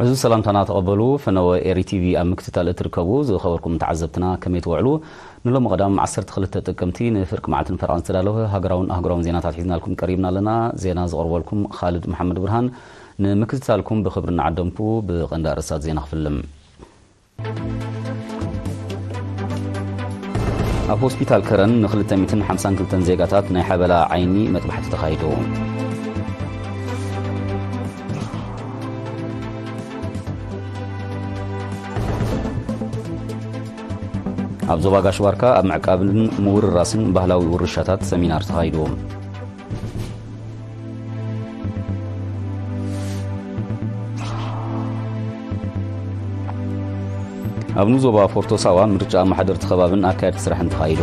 ዕዙዝ ሰላምታና ተቐበሉ። ፈነወ ኤሪ ቲቪ ኣብ ምክትታል እትርከቡ ዝኸበርኩም ተዓዘብትና ከመይ ትውዕሉ? ንሎሚ ቀዳም ዓሰርተ ክልተ ጥቅምቲ ንፍርቂ መዓልትን ፈረቓን ዝተዳለወ ሃገራውን ኣህጉራውን ዜናታት ሒዝናልኩም ቀሪብና ኣለና። ዜና ዘቕርበልኩም ኻልድ መሓመድ ብርሃን። ንምክትታልኩም ብኽብሪ እናዓደምኩ ብቐንዲ ኣርእስታት ዜና ክፍልም። ኣብ ሆስፒታል ከረን ንክልተ ሚእትን ሓምሳን ክልተን ዜጋታት ናይ ሓበላ ዓይኒ መጥባሕቲ ተኻይዱ። ኣብ ዞባ ጋሽ ባርካ ኣብ ምዕቃብን ምውርራስን ባህላዊ ውርሻታት ሰሚናር ተኻይዱ። ኣብ ንዞባ ፎርቶ ሳዋ ምርጫ ኣመሓደርቲ ከባብን ኣካየድቲ ስራሕን ተኻይዱ።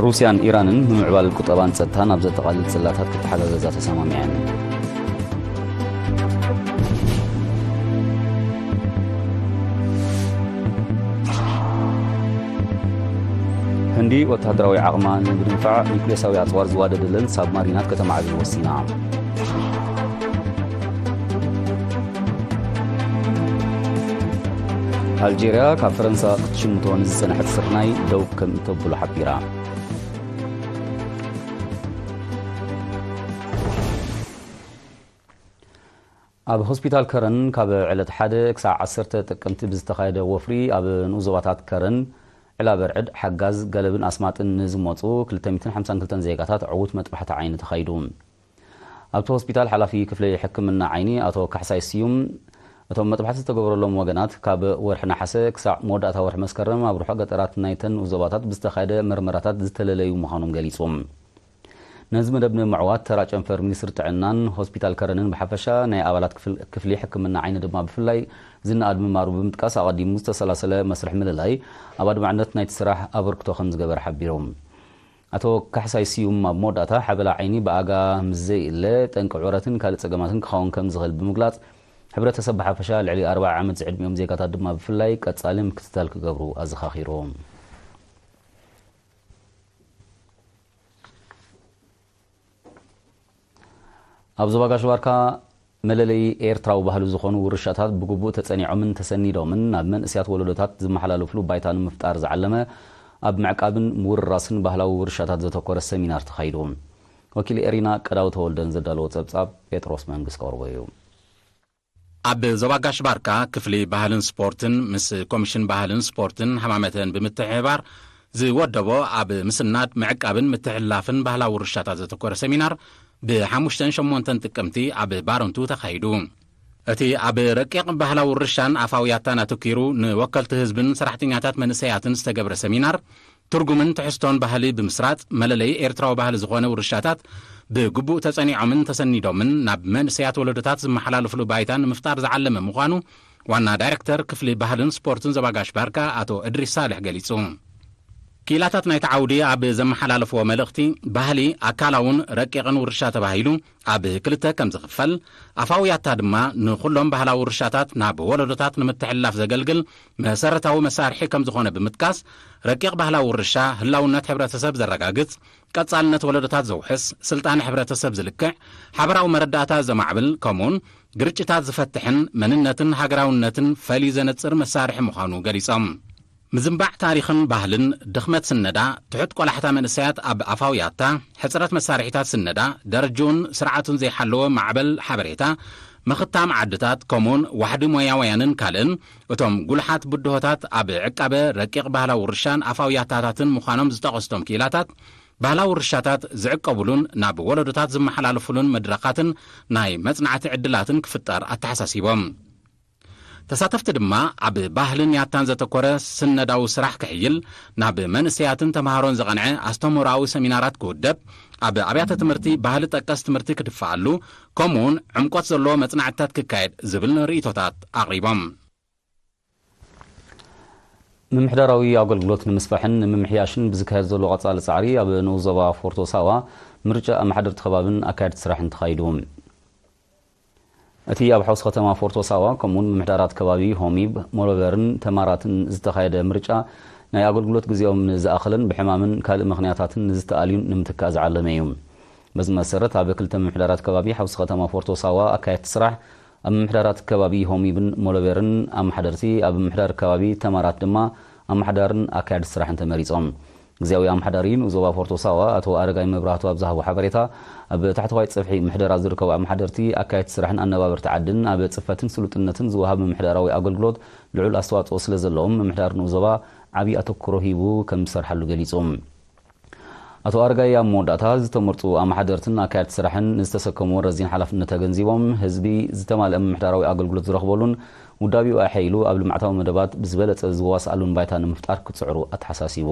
ሩስያን ኢራንን ምምዕባል ቁጠባን ጸጥታን ኣብ ዘጠቓልል ጽላታት ክተሓጋገዛ ተሰማሚዐን። ህንዲ ወተሃደራዊ ዓቕማ ንምድንፋዕ ኒውክሌሳዊ ኣጽዋር ዝዋደደለን ሳብማሪናት ከተማዕብል ወሲና። ኣልጄርያ ካብ ፈረንሳ ክትሽምቶ ንዝጸንሐት ስርናይ ደው ከም እተብሎ ሓቢራ። ኣብ ሆስፒታል ከረን ካብ ዕለት ሓደ ክሳዕ ዓሰርተ ጥቅምቲ ብዝተኻየደ ወፍሪ ኣብ ንኡስ ዞባታት ከረን፣ ዕላበርዕድ፣ ሓጋዝ፣ ገለብን ኣስማጥን ንዝመጹ ክልተ ሚእትን ሓምሳን ክልተን ዜጋታት ዕዉት መጥባሕቲ ዓይኒ ተኻይዱ። ኣብቲ ሆስፒታል ሓላፊ ክፍሊ ሕክምና ዓይኒ ኣቶ ካሕሳይ ስዩም፣ እቶም መጥባሕቲ ዝተገበረሎም ወገናት ካብ ወርሒ ነሓሰ ክሳዕ መወዳእታ ወርሒ መስከረም ኣብ ርሑቕ ገጠራት ናይተን ንኡስ ዞባታት ብዝተኻየደ መርመራታት ዝተለለዩ ምዃኖም ገሊጹ። ነዚ መደብ ንምዕዋት ተራ ጨንፈር ሚኒስትሪ ጥዕናን ሆስፒታል ከረንን ብሓፈሻ ናይ ኣባላት ክፍል-፣ ክፍሊ ሕክምና ዓይኒ ድማ ብፍላይ ዝነኣድ ምንባሩ ብምጥቃስ ኣቐዲሙ ዝተሰላሰለ መስርሕ ምልላይ ኣብ ኣድማዕነት ናይቲ ስራሕ ኣበርክቶ ከም ዝገበረ ሓቢሩ። ኣቶ ካሕሳይ ስዩም ኣብ መወዳእታ ሓበላ ዓይኒ ብኣጋ ምስ ዘይእለ ጠንቂ ዑረትን ካልእ ጸገማትን ክኸውን ከም ዝኽእል ብምግላጽ ሕብረተሰብ ብሓፈሻ ልዕሊ ኣርባዓ ዓመት ዝዕድሚኦም ዜጋታት ድማ ብፍላይ ቀጻሊ ምክትታል ክገብሩ ኣዘኻኺሩ። ኣብ ዞባ ጋሽ ባርካ መለለዪ ኤርትራዊ ባህሊ ዝኾኑ ውርሻታት ብግቡእ ተጸኒዖምን ተሰኒዶምን ናብ መንእስያት ወለዶታት ዝመሓላለፍሉ ባይታ ንምፍጣር ዝዓለመ ኣብ ምዕቃብን ምውርራስን ባህላዊ ውርሻታት ዘተኮረ ሰሚናር ተኻይዱ። ወኪል ኤሪና ቀዳው ተወልደን ዘዳለዎ ጸብጻብ ጴጥሮስ መንግስ ከቕርቦ እዩ። ኣብ ዞባ ጋሽ ባርካ ክፍሊ ባህልን ስፖርትን ምስ ኮሚሽን ባህልን ስፖርትን ሃማመተን ብምትሕብባር ዝወደቦ ኣብ ምስናድ ምዕቃብን ምትሕልላፍን ባህላዊ ውርሻታት ዘተኮረ ሰሚናር ብሓሙሽተን ሸሞንተን ጥቅምቲ ኣብ ባረንቱ ተኻይዱ። እቲ ኣብ ረቂቕ ባህላዊ ውርሻን ኣፋውያታን ኣተኪሩ ንወከልቲ ህዝብን ሰራሕተኛታት መንእሰያትን ዝተገብረ ሰሚናር ትርጉምን ትሕዝቶን ባህሊ ብምስራጽ መለለይ ኤርትራዊ ባህሊ ዝኾነ ውርሻታት ብግቡእ ተጸኒዖምን ተሰኒዶምን ናብ መንእሰያት ወለዶታት ዝመሓላለፍሉ ባይታ ንምፍጣር ዝዓለመ ምዃኑ ዋና ዳይሬክተር ክፍሊ ባህልን ስፖርትን ዞባ ጋሽ ባርካ ኣቶ እድሪስ ሳልሕ ገሊጹ። ክኢላታት ናይቲ ዓውዲ ኣብ ዘመሓላለፍዎ መልእኽቲ፣ ባህሊ ኣካላውን ረቂቕን ውርሻ ተባሂሉ ኣብ ክልተ ከም ዝኽፈል፣ ኣፋውያታ ድማ ንኹሎም ባህላዊ ውርሻታት ናብ ወለዶታት ንምትሕልላፍ ዘገልግል መሰረታዊ መሳርሒ ከም ዝኾነ ብምጥቃስ፣ ረቂቕ ባህላዊ ውርሻ ህላውነት ሕብረተሰብ ዘረጋግጽ፣ ቀጻልነት ወለዶታት ዘውሕስ፣ ስልጣነ ሕብረተሰብ ዝልክዕ፣ ሓበራዊ መረዳእታ ዘማዕብል፣ ከምኡውን ግርጭታት ዝፈትሕን መንነትን ሃገራውነትን ፈልዩ ዘነጽር መሳርሒ ምዃኑ ገሊጾም። ምዝንባዕ ታሪኽን ባህልን፣ ድኽመት ስነዳ፣ ትሑት ቆላሕታ መንእሰያት ኣብ ኣፋውያታ፣ ሕጽረት መሳርሒታት ስነዳ፣ ደረጅኡን ስርዓቱን ዘይሓለወ ማዕበል ሓበሬታ፣ ምኽታም ዓድታት፣ ከምኡውን ዋሕዲ ሞያውያንን ካልእን እቶም ጉሉሓት ብድሆታት ኣብ ዕቃበ ረቂቕ ባህላዊ ውርሻን ኣፋውያታታትን ምዃኖም ዝጠቐስቶም ክኢላታት፣ ባህላዊ ውርሻታት ዝዕቀቡሉን ናብ ወለዶታት ዝመሓላለፉሉን መድረኻትን ናይ መጽናዕቲ ዕድላትን ክፍጠር ኣተሓሳሲቦም። ተሳተፍቲ ድማ ኣብ ባህልን ያታን ዘተኮረ ስነዳዊ ስራሕ ክሕይል፣ ናብ መንእሰያትን ተምሃሮን ዘቐንዐ ኣስተምህሮኣዊ ሰሚናራት ክውደብ፣ ኣብ ኣብያተ ትምህርቲ ባህሊ ጠቀስ ትምህርቲ ክድፈኣሉ፣ ከምኡውን ዕምቆት ዘለዎ መጽናዕትታት ክካየድ ዝብል ርእይቶታት ኣቕሪቦም። ምምሕዳራዊ ኣገልግሎት ንምስፋሕን ንምምሕያሽን ብዝካየድ ዘሎ ቀጻሊ ጻዕሪ ኣብ ንኡስ ዞባ ፎርቶ ሳዋ ምርጫ ኣመሓደርቲ ከባብን ኣካየድቲ ስራሕን ተኻይዱ። እቲ ኣብ ሓውሲ ከተማ ፎርቶ ሳዋ ከምኡውን ምምሕዳራት ከባቢ ሆሚብ፣ ሞሎበርን ተማራትን ዝተኻየደ ምርጫ ናይ ኣገልግሎት ግዜኦም ንዝኣኸለን ብሕማምን ካልእ ምኽንያታትን ንዝተኣልዩን ንምትካእ ዝዓለመ እዩ። በዚ መሰረት ኣብ ክልተ ምምሕዳራት ከባቢ ሓውሲ ከተማ ፎርቶ ሳዋ ኣካየድቲ ስራሕ ኣብ ምምሕዳራት ከባቢ ሆሚብን ሞሎቤርን ኣመሓደርቲ፣ ኣብ ምምሕዳር ከባቢ ተማራት ድማ ኣመሓዳርን ኣካያዲ ስራሕን ተመሪጾም። ግዜያዊ ኣመሓዳሪ ንኡስ ዞባ ፎርቶ ሳዋ ኣቶ ኣረጋይ መብራህቱ ኣብ ዝሃቦ ሓበሬታ፣ ኣብ ታሕተዋይ ጽፍሒ ምሕደራ ዝርከቡ ኣመሓደርቲ፣ ኣካየድቲ ስራሕን ኣነባበርቲ ዓድን ኣብ ጽፈትን ስሉጥነትን ዝወሃብ ምምሕዳራዊ ኣገልግሎት ልዑል ኣስተዋጽኦ ስለ ዘለዎም፣ ምምሕዳር ንኡስ ዞባ ዓብዪ ኣተኩሮ ሂቡ ከም ዝሰርሓሉ ገሊጹ። ኣቶ ኣረጋይ ኣብ መወዳእታ፣ ዝተመርጹ ኣመሓደርትን ኣካየድቲ ስራሕን ንዝተሰከምዎ ረዚን ሓላፍነት ኣገንዚቦም፣ ህዝቢ ዝተማልአ ምምሕዳራዊ ኣገልግሎት ዝረኽበሉን ውዳቢኡ ኣሐይሉ ኣብ ልምዓታዊ መደባት ብዝበለጸ ዝዋስኣሉን ባይታ ንምፍጣር ክጽዕሩ ኣተሓሳሲቡ።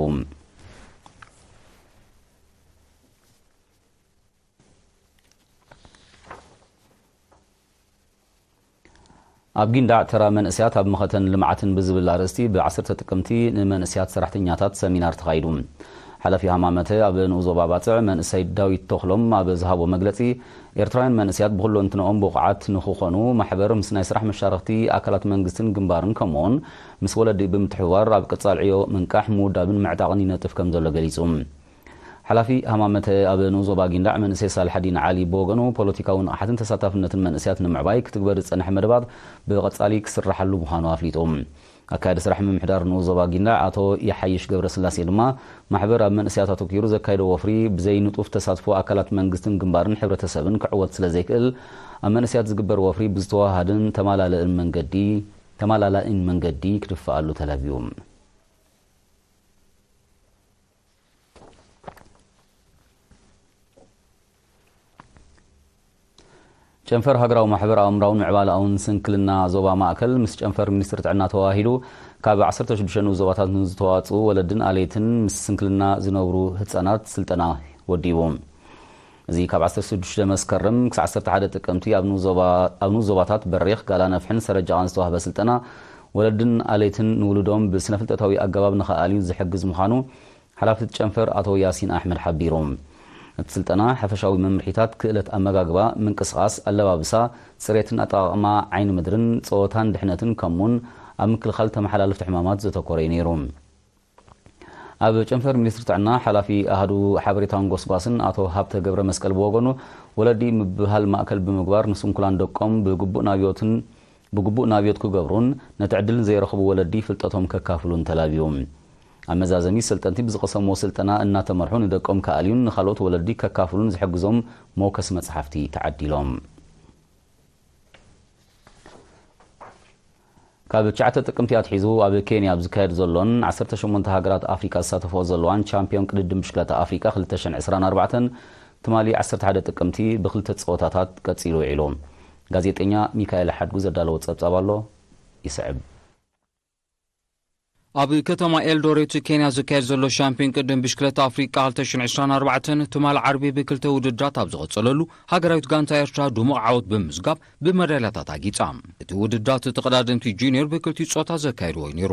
ኣብ ጊንዳዕ ተራ መንእሰያት ኣብ መኸተን ልምዓትን ብዝብል ኣርእስቲ ብ10 ጥቅምቲ ንመንእሰያት ሰራሕተኛታት ሰሚናር ተኻይዱ። ሓላፊ ሃማመተ ኣብ ንኡስ ዞባ ባጽዕ መንእሰይ ዳዊት ተኽሎም ኣብ ዝሃቦ መግለጺ፣ ኤርትራውያን መንእሰያት ብኹለንትንኦም ብቑዓት ንኽኾኑ ማሕበር ምስ ናይ ስራሕ መሻርኽቲ ኣካላት መንግስትን ግንባርን ከምኡውን ምስ ወለዲ ብምትሕብባር ኣብ ቀጻሊ ዕዮ ምንቃሕ፣ ምውዳብን ምዕጣቕን ይነጥፍ ከም ዘሎ ገሊጹ። ሓላፊ ሃማመተ ኣብ ንኡስ ዞባ ጊንዳዕ መንእሰይ ሳልሓዲን ዓሊ ብወገኑ፣ ፖለቲካዊ ንቕሓትን ተሳታፍነትን መንእሰያት ንምዕባይ ክትግበር ዝጸንሐ መደባት ብቐጻሊ ክስራሓሉ ምዃኑ ኣፍሊጡ። ኣካያዲ ስራሕ ምምሕዳር ንኡስ ዞባ ጊንዳዕ ኣቶ ይሓይሽ ገብረስላሴ ድማ፣ ማሕበር ኣብ መንእሰያት ኣተኲሩ ዘካየዶ ወፍሪ ብዘይ ንጡፍ ተሳትፎ ኣካላት መንግስትን ግንባርን ሕብረተሰብን ክዕወት ስለ ዘይክእል፣ ኣብ መንእሰያት ዝግበር ወፍሪ ብዝተዋሃሃደን ተማላልእን መንገዲ፣ ተማላላኢን መንገዲ ክድፈኣሉ ተላብዩ። ጨንፈር ሃገራዊ ማሕበር ኣእምራውን ምዕባለኣውን ስንክልና ዞባ ማእከል ምስ ጨንፈር ሚኒስትሪ ጥዕና ተዋሂዱ ካብ ዓሰርተ ሽዱሽተ ንኡስ ዞባታት ንዝተዋጽኡ ወለድን ኣለይትን ምስ ስንክልና ዝነብሩ ህጻናት ስልጠና ወዲቡ። እዚ ካብ ዓሰርተ ሽዱሽተ መስከረም ክሳዕ ዓሰርተ ሓደ ጥቅምቲ ኣብ ንኡስ ዞባ-፣ ኣብ ንኡስ ዞባታት በሪኽ፣ ጋላ ነፍሕን ሰረጃቓን ዝተዋህበ ስልጠና ወለድን ኣለይትን ንውሉዶም ብስነ-ፍልጠታዊ ኣገባብ ንኸኣልዩ ዝሕግዝ ምዃኑ ሓላፊ እቲ ጨንፈር ኣቶ ያሲን ኣሕመድ ሓቢሩ። እቲ ስልጠና ሓፈሻዊ መምርሒታት ክእለት ኣመጋግባ፣ ምንቅስቓስ፣ ኣለባብሳ፣ ጽሬትን ኣጠቓቕማ ዓይኒ ምድርን፣ ጸወታን ድሕነትን ከምኡውን ኣብ ምክልኻል ተመሓላለፍቲ ሕማማት ዘተኮረ እዩ ነይሩ። ኣብ ጨንፈር ሚኒስትሪ ጥዕና ሓላፊ ኣሃዱ ሓበሬታን ጎስጓስን ኣቶ ሃብተ ገብረ መስቀል ብወገኑ፣ ወለዲ ምብህሃል ማእከል ብምግባር ንስንኩላን ደቆም ብግቡእ ናብዮትን ብግቡእ ናብዮት ክገብሩን ነቲ ዕድልን ዘይረኽቡ ወለዲ ፍልጠቶም ከካፍሉን ተላብዩ። ኣብ መዛዘሚ፣ ሰልጠንቲ ብዝቐሰምዎ ስልጠና እናተመርሑ ንደቆም ክኣልዩን ንኻልኦት ወለዲ ከካፍሉን ዝሕግዞም መወከሲ መጽሓፍቲ ተዓዲሎም። ካብ ትሽዓተ ጥቅምቲ ኣትሒዙ ኣብ ኬንያ ኣብ ዝካየድ ዘሎን ዓሰርተ ሸሞንተ ሃገራት ኣፍሪቃ ዝሳተፍኦ ዘለዋን ቻምፒዮን ቅድድም ብሽክለታ ኣፍሪቃ ክልተ ሽሕን ዕስራን ኣርባዕተን ትማሊ ዓሰርተ ሓደ ጥቅምቲ ብክልተ ጸወታታት ቀጺሉ ውዒሉ። ጋዜጠኛ ሚካኤል ሓድጉ ዘዳለዎ ጸብጻብ ኣሎ፣ ይስዕብ። ኣብ ከተማ ኤልዶሬት ኬንያ ዝካየድ ዘሎ ሻምፒዮን ቅድም ብሽክለታ ኣፍሪቃ ክልተ ሽሕን ዕስራን ኣርባዕተን ትማል ዓርቢ ብክልተ ውድድራት ኣብ ዝቐጸለሉ፣ ሃገራዊት ጋንታ ኤርትራ ድሙቕ ዓወት ብምዝጋብ ብመዳልያታት ኣጊጻ። እቲ ውድድራት ተቐዳደምቲ ጁኒየር ብክልቲኡ ጾታ ዘካየድዎ እዩ ነይሩ።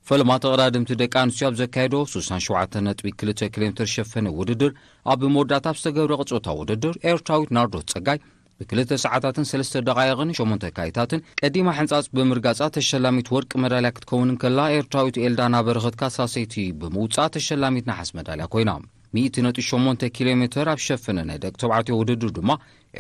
ፈለማ ተቐዳደምቲ ደቂ ኣንስትዮ ኣብ ዘካየዶ ስሳን ሸውዓተ ነጥቢ ክልተ ኪሎ ሜትር ሸፈነ ውድድር፣ ኣብ መወዳእታ ኣብ ዝተገብረ ጾታ ውድድር፣ ኤርትራዊት ናርዶስ ጸጋይ ብክልተ ሰዓታትን ሰለስተ ደቓይቕን ሸሞንተ ካይታትን ቀዲማ ሕንጻጽ ብምርጋጻ ተሸላሚት ወርቂ መዳልያ ክትከውን እንከላ፣ ኤርትራዊት ኤልዳና በረኸት ካሳሰይቲ ብምውጻእ ተሸላሚት ነሓስ መዳልያ ኮይና። ሚእቲ ነጥቢ ሸሞንተ ኪሎ ሜትር ኣብ ዝሸፈነ ናይ ደቂ ተባዕትዮ ውድድር ድማ፣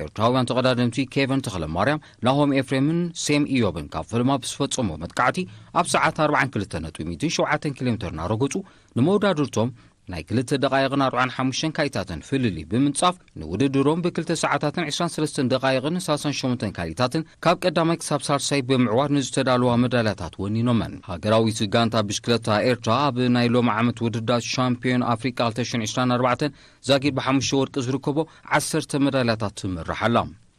ኤርትራውያን ተቐዳደምቲ ኬቨን ተኽለማርያም፣ ናሆም ኤፍሬምን ሴም ኢዮብን ካብ ፈለማ ብዝፈጸሞ መጥቃዕቲ፣ ኣብ ሰዓት ኣርባዓን ክልተ ነጥቢ ሚእትን ሸውዓተን ኪሎ ሜትር እናረገጹ፣ ንመወዳድርቶም ናይ ክልተ ደቓይቕን ኣርባዓን ሓሙሽተን ካይታትን ፍልልይ ብምንጻፍ፣ ንውድድሮም ብክልተ ሰዓታትን ዕስራን ሰለስተን ደቓይቕን ሰላሳን ሸሞንተን ካሊታትን ካብ ቀዳማይ ክሳብ ሳልሳይ ብምዕዋት ንዝተዳለዋ መዳልያታት ወኒኖመን። ሃገራዊት ጋንታ ብሽክለታ ኤርትራ ኣብ ናይ ሎሚ ዓመት ውድድራት ሻምፒዮን ኣፍሪቃ ክልተ ሽሕን ዕስራን ኣርባዕተን ዛጊድ ብሓሙሽተ ወርቂ ዝርከቦ ዓሰርተ መዳልያታት ትምራሕ ኣላ።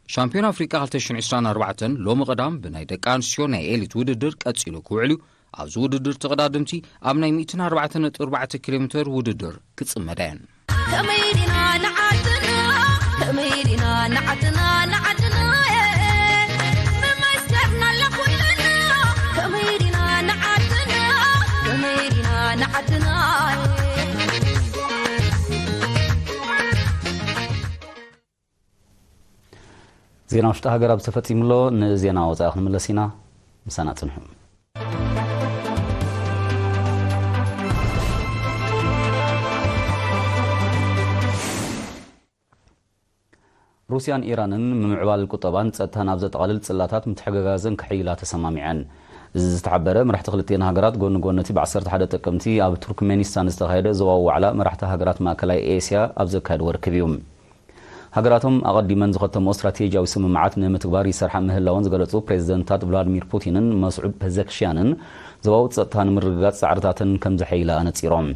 ሻምፒዮን ኣፍሪቃ ክልተ ሽሕን ዕስራን ኣርባዕተን ሎሚ ቀዳም ብናይ ደቂ ኣንስትዮ ናይ ኤሊት ውድድር ቀጺሉ ክውዕል እዩ። ኣብዚ ውድድር ተቐዳደምቲ ኣብ ናይ ሚእትን ኣርባዕተን ነጥቢ ኣርባዕተ ኪሎ ሜትር ውድድር ክጽመዳ እየን። ከመይ ዲና ንዓድና፣ ከመይ ዲና ንዓድና፣ ንዓድና፣ መመስከርና ለኩልና። ከመይ ዲና ንዓድና፣ ከመይ ዲና ንዓድና። ዜና ውሽጢ ሃገር ኣብ ዝተፈጺሙ ኣሎ። ንዜና ወጻኢ ክንምለስ ኢና። ምሳና ጽንሑ። ሩስያን ኢራንን ምምዕባል ቁጠባን ጸጥታን ኣብ ዘጠቓልል ጽላታት ምትሕግጋዘን ከሕይላ ተሰማሚዐን። እዚ ዝተሓበረ፣ መራሕቲ ክልቲኤን ሃገራት ጎኒ ጎኒ እቲ ብ ዓሰርተ ሓደ ጥቅምቲ ኣብ ቱርክሜኒስታን ዝተኻየደ ዞባዊ ዋዕላ መራሕቲ ሃገራት ማእከላይ ኤስያ ኣብ ዘካየድዎ ርክብ እዩ። ሃገራቶም ኣቐዲመን ዝኸተምኦ ስትራቴጂያዊ ስምምዓት ንምትግባር ይሰርሓ ምህላወን ዝገለጹ ፕሬዚደንታት ቭላድሚር ፑቲንን መስዑድ ፐዘክሽያንን፣ ዞባዊ ጸጥታ ንምርግጋጽ ጻዕርታተን ከም ዘሐይላ ኣነጺሮም።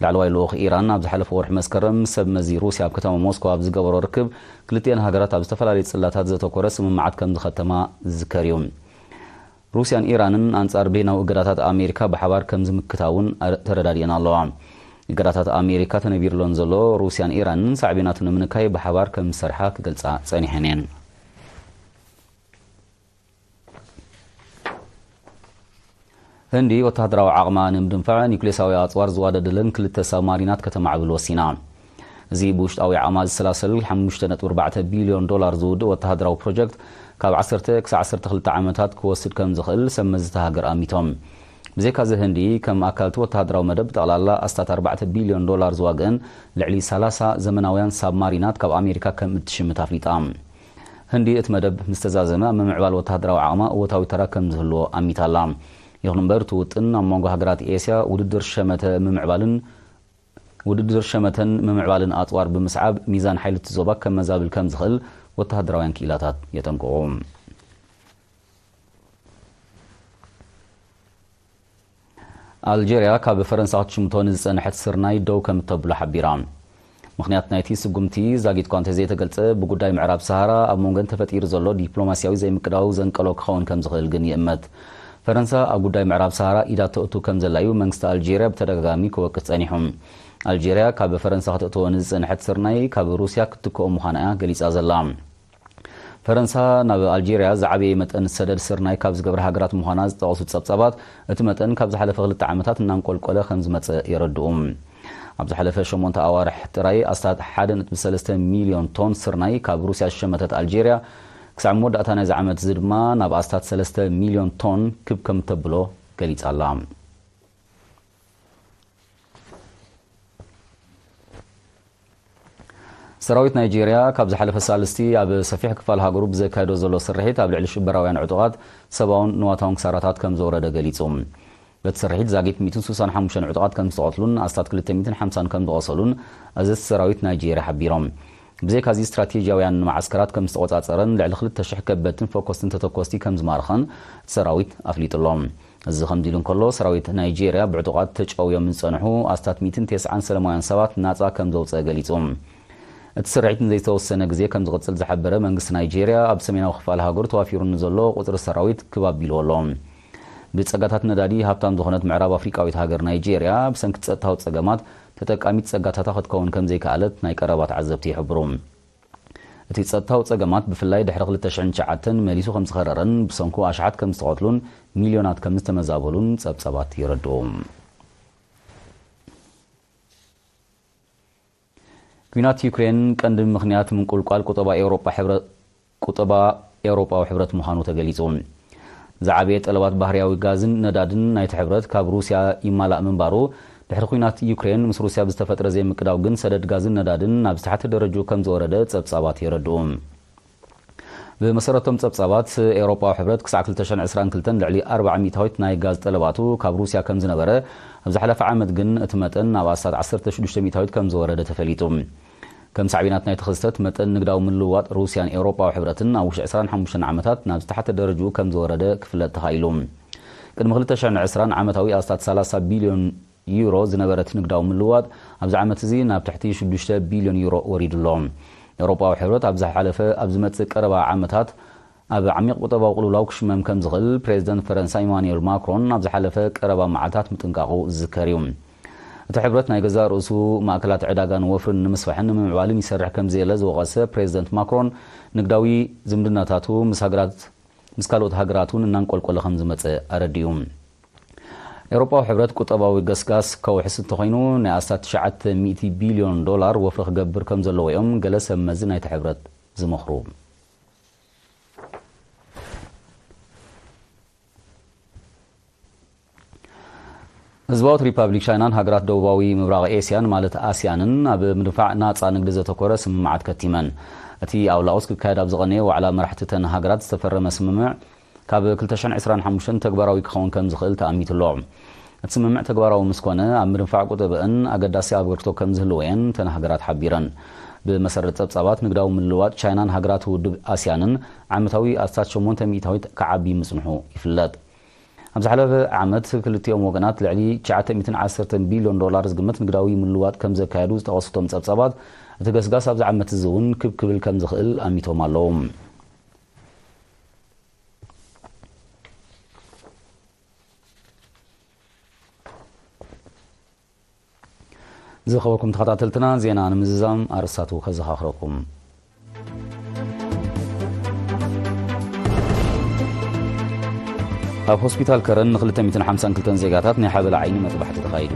ላዕለዋይ ልኡኽ ኢራን ኣብ ዝሓለፈ ወርሒ መስከረም ምስ ሰብ መዚ ሩስያ ኣብ ከተማ ሞስኮ ኣብ ዝገበሮ ርክብ፣ ክልቲኤን ሃገራት ኣብ ዝተፈላለዩ ጽላታት ዘተኮረ ስምምዓት ከም ዝኸተማ ዝዝከር እዩ። ሩስያን ኢራንን ኣንጻር በይናዊ እገዳታት ኣሜሪካ ብሓባር ከም ዝምክታ እውን ኣረ-፣ ተረዳዲኤን ኣለዋ። እገዳታት ኣሜሪካ ተነቢርለን ዘሎ ሩስያን ኢራንን ሳዕቤናቱ ንምንካይ ብሓባር ከም ዝሰርሓ ክገልጻ ጸኒሐን እየን። ህንዲ ወተሃደራዊ ዓቕማ ንምድንፋዕ ኒውክሌሳዊ ኣጽዋር ዝዋደደለን ክልተ ሳብማሪናት ከተማዕብል ወሲና። እዚ ብውሽጣዊ ዓቕማ ዝሰላሰል ሓሙሽተ ነጥቢ ኣርባዕተ ቢልዮን ዶላር ዝውድእ ወተሃደራዊ ፕሮጀክት ካብ ዓሰርተ ክሳብ ዓሰርተ ክልተ ዓመታት ክወስድ ከም ዝኽእል ሰብ መዚ እታ ሃገር ኣሚቶም። ብዘይካዚ ህንዲ ከም ኣካል እቲ ወተሃደራዊ መደብ ብጠቕላላ ኣስታት ኣርባዕተ ቢልዮን ዶላር ዝዋግእን ልዕሊ ሰላሳ ዘመናውያን ሳብማሪናት ካብ ኣሜሪካ ከም እትሽምት ኣፍሊጣ። ህንዲ እቲ መደብ ምስ ተዛዘመ ኣብ ምምዕባል ወተሃደራዊ ዓቕማ እወታዊ ተራ ከም ዝህልዎ ኣሚታ ኣላ። ይኹን እምበር እቲ ውጥን ኣብ መንጎ ሃገራት ኤስያ ውድድር ሸመተ ምምዕባልን ውድድር ሸመተን ምምዕባልን ኣጽዋር ብምስዓብ ሚዛን ሓይሊ እቲ ዞባ ከመዛብል ከም ዝኽእል ወተሃደራውያን ክኢላታት የጠንቅቑ። ኣልጀርያ ካብ ፈረንሳ ክትሽምቶ ንዝጸንሐት ስርናይ ደው ከም እተብሎ ሓቢራ። ምኽንያት ናይቲ ስጉምቲ ዛጊት እኳ እንተዘይተገልጸ፣ ብጉዳይ ምዕራብ ሰሃራ ኣብ መንጎን ተፈጢሩ ዘሎ ዲፕሎማስያዊ ዘይምቅዳው ዘንቀሎ ክኸውን ከም ዝኽእል ግን ይእመት። ፈረንሳ ኣብ ጉዳይ ምዕራብ ሰሃራ ኢዳ ተእቱ ከም ዘላ እዩ መንግስቲ ኣልጀርያ ብተደጋጋሚ ክወቅስ ጸኒሑ። ኣልጀርያ ካብ ፈረንሳ ክትእትዎ ንዝጸንሐት ስርናይ ካብ ሩስያ ክትትክኦ ምዃና እያ ገሊጻ ዘላ። ፈረንሳ ናብ ኣልጀርያ ዝዓበየ መጠን ሰደድ ስርናይ ካብ ዝገብራ ሃገራት ምዃና ዝጠቐሱ ጸብጻባት፣ እቲ መጠን ካብ ዝሓለፈ ክልተ ዓመታት እናንቆልቆለ ከም ዝመጸ የረድኡ። ኣብ ዝሓለፈ ሸሞንተ ኣዋርሕ ጥራይ ኣስታት ሓደ ነጥቢ ሰለስተ ሚልዮን ቶን ስርናይ ካብ ሩስያ ዝሸመተት ኣልጀርያ፣ ክሳዕ መወዳእታ ናይዚ ዓመት እዚ ድማ ናብ ኣስታት ሰለስተ ሚልዮን ቶን ክብ ከም ተብሎ ገሊጻ ኣላ። ሰራዊት ናይጄርያ ካብ ዝሓለፈ ሳልስቲ ኣብ ሰፊሕ ክፋል ሃገሩ ብዘካየዶ ዘሎ ስርሒት ኣብ ልዕሊ ሽበራውያን ዕጡቓት ሰብኣውን ንዋታውን ክሳራታት ከም ዘውረደ ገሊጹ። በቲ ስርሒት ዛጊት ሚእትን ስሳን ሓሙሽተን ዕጡቓት ከም ዝተቐትሉን ኣስታት ክልተ ሚእትን ሓምሳን ከም ዝቖሰሉን ኣዘዝቲ ሰራዊት ናይጄርያ ሓቢሮም። ብዘይካዚ ስትራቴጂያውያን መዓስከራት ከም ዝተቖጻጸረን ልዕሊ ክልተ ሽሕ ከበድትን ፈኮስትን ተተኮስቲ ከም ዝማርኸን እቲ ሰራዊት ኣፍሊጡ ኣሎ። እዚ ከምዚ ኢሉ እንከሎ፣ ሰራዊት ናይጄርያ ብዕጡቓት ተጨውዮም ዝጸንሑ ኣስታት ሚእትን ተስዓን ሰለማውያን ሰባት ናጻ ከም ዘውጸአ ገሊጹ። እቲ ስርሒት ንዘይተወሰነ ግዜ ከም ዝቕጽል ዝሓበረ መንግስቲ ናይጄርያ፣ ኣብ ሰሜናዊ ክፋል ሃገሩ ተዋፊሩ ንዘሎ ቁጽሪ ሰራዊት ክብ ኣቢልዎ ኣሎ። ብጸጋታት ነዳዲ ሃብታም ዝኾነት ምዕራብ ኣፍሪቃዊት ሃገር ናይጄርያ፣ ብሰንኪ ጸጥታዊ ጸገማት ተጠቃሚት ጸጋታታ ክትከውን ከም ዘይከኣለት ናይ ቀረባ ተዓዘብቲ ይሕብሩ። እቲ ጸጥታዊ ጸገማት ብፍላይ ድሕሪ ክልተ ሽሕን ትሽዓተን መሊሱ ከም ዝኸረረን ብሰንኩ ኣሽሓት ከም ዝተቐትሉን ሚልዮናት ከም ዝተመዛበሉን ጸብጻባት የረድኡ። ኲናት ዩክሬን ቀንዲ ምኽንያት ምንቁልቋል ቁጠባ ኤውሮጳ ሕብረ-፣ ቁጠባ ኤውሮጳዊ ሕብረት ምዃኑ ተገሊጹ። ዝዓበየ ጠለባት ባህርያዊ ጋዝን ነዳድን ናይቲ ሕብረት ካብ ሩስያ ይማላእ ምንባሩ፣ ድሕሪ ኲናት ዩክሬን ምስ ሩስያ ብዝተፈጥረ ዘይምቅዳው ግን ሰደድ ጋዝን ነዳድን ናብ ዝተሓተ ደረጅኡ ከም ዝወረደ ጸብጻባት የረድኡ። ብመሰረቶም ጸብጻባት፣ ኤውሮጳዊ ሕብረት ክሳዕ ክልተ ሽሕን ዕስራን ክልተን ልዕሊ ኣርብዓ ሚእታዊት ናይ ጋዝ ጠለባቱ ካብ ሩስያ ከም ዝነበረ፣ ኣብ ዝሓለፈ ዓመት ግን እቲ መጠን ናብ ኣስታት ዓሰርተ ሽዱሽተ ሚእታዊት ከም ዝወረደ ተፈሊጡ። ከም ሳዕቤናት ናይቲ ክስተት፣ መጠን ንግዳዊ ምልውዋጥ ሩስያን ኤውሮጳዊ ሕብረትን ኣብ ውሽጢ ዕስራን ሓሙሽተን ዓመታት ናብ ዝተሓተ ደረጅኡ ከም ዝወረደ ክፍለጥ ተኻኢሉ። ቅድሚ ክልተ ሽሕን ዕስራን ዓመታዊ ኣስታት ሰላሳ ቢልዮን ዩሮ ዝነበረት ንግዳዊ ምልውዋጥ፣ ኣብዚ ዓመት እዚ ናብ ትሕቲ ሽዱሽተ ቢልዮን ዩሮ ወሪዱ ኣሎ። ኤውሮጳዊ ሕብረት ኣብ ዝሓለፈ ኣብ ዝመጽእ ቀረባ ዓመታት ኣብ ዓሚቕ ቁጠባዊ ቅልውላው ክሽመም ከም ዝኽእል ፕሬዚደንት ፈረንሳ ኢማኑኤል ማክሮን ኣብ ዝሓለፈ ቀረባ መዓልታት ምጥንቃቑ ዝዝከር እዩ። እቲ ሕብረት ናይ ገዛእ ርእሱ ማእከላት ዕዳጋን ወፍርን ንምስፋሕን ንምምዕባልን ይሰርሕ ከም ዘየለ ዝወቐሰ ፕሬዚደንት ማክሮን፣ ንግዳዊ ዝምድናታቱ ምስ ሃገራት፣ ምስ ካልኦት ሃገራት እውን እናንቆልቆለ ከም ዝመጸ ኣረዲኡ። ኤውሮጳዊ ሕብረት ቁጠባዊ ገስጋስ ከውሕስ እንተኾይኑ፣ ናይ ኣስታት ትሽዓተ ሚእቲ ቢልዮን ዶላር ወፍሪ ክገብር ከም ዘለዎ እዮም ገለ ሰብ መዚ ናይቲ ሕብረት ዝመኽሩ። ህዝባዊት ሪፓብሊክ ቻይናን ሃገራት ደቡባዊ ምብራቕ ኤስያን ማለት ኣስያንን ኣብ ምድንፋዕ ናጻ ንግዲ ዘተኮረ ስምምዓት ከቲመን። እቲ ኣብ ላኦስ ክካየድ ኣብ ዝቐነየ ዋዕላ መራሕቲ እተን ሃገራት ዝተፈረመ ስምምዕ ካብ ክልተ ሽሕን ዕስራን ሓሙሽተን ተግባራዊ ክኸውን ከም ዝኽእል ተኣሚቱ ኣሎ። እቲ ስምምዕ ተግባራዊ ምስ ኮነ፣ ኣብ ምድንፋዕ ቁጠበአን ኣገዳሲ ኣበርክቶ ከም ዝህልወየን እተን ሃገራት ሓቢረን። ብመሰረት ጸብጻባት ንግዳዊ ምልውዋጥ ቻይናን ሃገራት ውድብ ኣስያንን ዓመታዊ ኣስታት ሸሞንተ ሚእታዊት ክዓቢ ምጽንሑ ይፍለጥ። ኣብ ዝሓለፈ ዓመት ክልቲኦም ወገናት ልዕሊ ትሽዓተ ሚእትን ዓሰርተን ቢልዮን ዶላር ዝግመት ንግዳዊ ምልውዋጥ ከም ዘካየዱ ዝጠቐሱ እቶም ጸብጻባት፣ እቲ ገስጋስ ኣብዚ ዓመት እዚ እውን ክብ ክብል ከም ዝኽእል ኣሚቶም ኣለዉ። ዝኸበርኩም ተኸታተልትና፣ ዜና ንምዝዛም ኣርእስታቱ ከዘኻኽረኩም። ኣብ ሆስፒታል ከረን ን ክልተ ሚእትን ሓምሳን ክልተን ዜጋታት ናይ ሓበላ ዓይኒ መጥባሕቲ ተኻይዱ።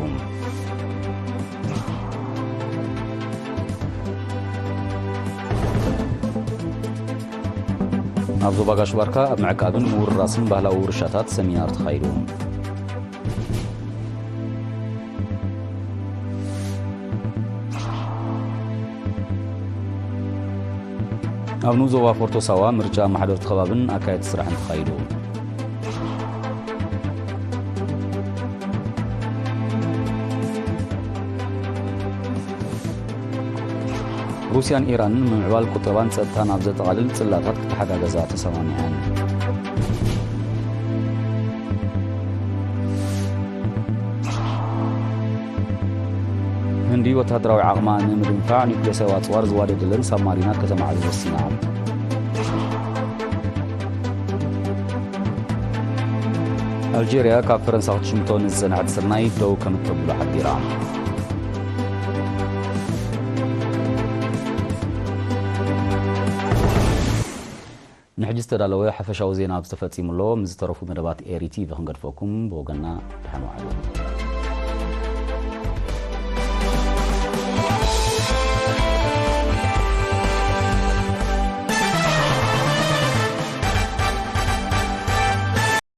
ኣብ ዞባ ጋሽ ባርካ ኣብ ምዕቃብን ምውርራስን ባህላዊ ውርሻታት ሰሚናር ተኻይዱ። ኣብ ንኡስ ዞባ ፎርቶ ሳዋ ምርጫ ማሕደርቲ ከባብን ኣካየድቲ ስራሕን ተኻይዱ። ሩስያን ኢራንን ምምዕባል ቁጠባን ጸጥታን ኣብ ዘጠቓልል ጽላታት ክተሓጋገዛ ተሰማሚዐን። ህንዲ ወታደራዊ ዓቕማ ንምድንፋዕ ኒውክሌሳዊ ኣጽዋር ዝዋደደለን ሳብማሪናት ከተማዕብል ወሲና። ኣልጀርያ ካብ ፈረንሳ ክትሽምቶ ንዝጸንሐት ስርናይ ደው ከም እተብሎ ሓቢራ። ንሕጂ ዝተዳለወ ሓፈሻዊ ዜና ኣብዚ ተፈጺሙ ኣሎ። ምስ ዝተረፉ መደባት ኤሪ ቲቪ ክንገድፈኩም፣ ብወገንና ደሓን ዋዕሉ።